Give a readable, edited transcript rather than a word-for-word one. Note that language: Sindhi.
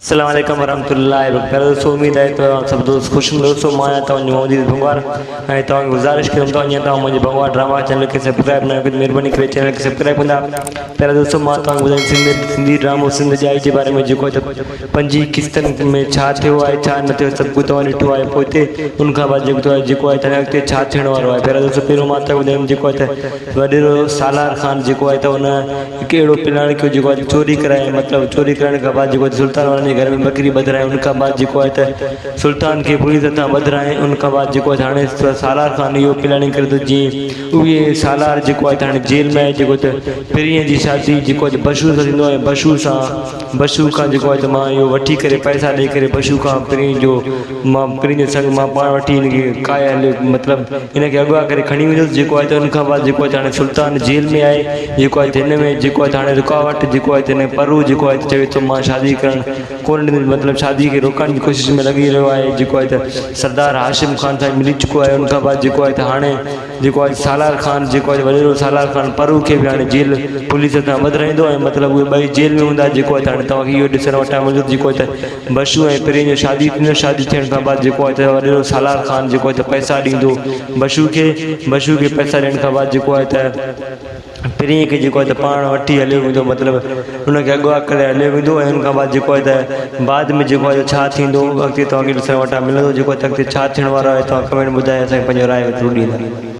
السلام عليڪم ورحمة الله وبرڪاته دوستو اميد آهي ته اوهان سڀ دوست خوش هوندا دوستو مان آهيان توهان جو محمد بنگوار ۽ توهان کي گذارش ڪيم ته اڃا توهان منهنجي بنگوار ڊراما چينل کي سبسڪرائب نه ڪيو مهرباني ڪري چينل کي سبسڪرائب ڪندا پهريان دوستو مان توهان کي ٻڌايان سنڌ سنڌي ڊرامو سنڌ ڄائي جي باري ۾ جيڪو ته پنجين قسطن ۾ ڇا ٿيو آهي ڇا نه ٿيو سڀ ڪجهه توهان ڏٺو آهي پوئتي ان کان بعد جيڪو جيڪو آهي ته اڳتي ڇا ٿيڻ وارو آهي پهريان دوستو پهريون مان توهان کي ٻڌايم جيڪو آهي ته وڏيرو سالار خان جيڪو آهي ته ان هڪ اهڙو پلاڻ ڪيو جيڪو آهي چوري ڪرائي مطلب چوري ڪرڻ کان بعد جيڪو سلطان وارن جي گهر ۾ ٻڪري ٻڌرائي ان کان بعد جيڪو آهي ته سلطان کي پوليس هٿان ٻڌرائي ان کان بعد جيڪو آهي هاڻي سالار خان اهو پلاننگ ڪري ٿو جيئن اهي سالار جيڪو آهي ته هاڻي جيل ۾ آهي جيڪو ته پرينء جي شادي جيڪو آهي ته بشو سان ٿيندو آهي بشو سان بشو کان جيڪو آهي ته مان اهو وٺي ڪري پئسا ڏئي ڪري بشو کان پرينء جو مان پرين جو سڱ مان پاڻ وٺي هن کي ڪاهي هليو مطلب هن کي اغوا ڪري کڻي ويندس جيڪو آهي ته ان کان بعد جيڪو آهي ته هاڻي سلطان جيل ۾ آهي جيڪو آهي ته هن ۾ جيڪو آهي ته هاڻي رڪاوٽ جيڪو آهي ته هن پرو جيڪو آهي ته چوي ٿو مان شادي ڪرڻ ڪونه ڏيندس مطلب شادي کي روڪڻ جي ڪوشش ۾ لڳي رهيو آهي جيڪو آهي ته سردار هاشم خان سان ملي چڪو آهي ان کان بعد جيڪو آهي ته هاڻي جيڪو آهي سالار خان جيڪو آهي وڏيرو سالار خان پرو کي به هاڻي جيل پوليس هٿان ٻڌرائيندو ۽ مطلب اهي ٻئي جيل ۾ هوندا جيڪو آهي ته هاڻي توهان کي اهو ڏسڻ وٽان ملندو جيڪو آهي ته بشو ۽ پرين جو شادي ٿيندو شادي ٿيڻ کان بعد جيڪو آهي ته وڏيرو سالار خان جيڪو آهي ته پئسا ڏيندو بشو کي بشو کي پئسا ڏيڻ کان بعد جيڪو آهي ته پرينء کي جيڪو آهي ته پاڻ وٺي هليو ويندو مطلب ان کي اغوا ڪري هليو ويندو ۽ ان کان بعد جيڪو آهي ته بعد ۾ جيڪو آهي ته ڇا ٿيندو اڳتي توهان کي ڏسڻ وٽان ملندو جيڪو آهي ته اڳتي ڇا ٿيڻ وارو آهي توهان ڪمينٽ ٻڌائي اسان کي پنهنجو راء ضرور ڏيندا.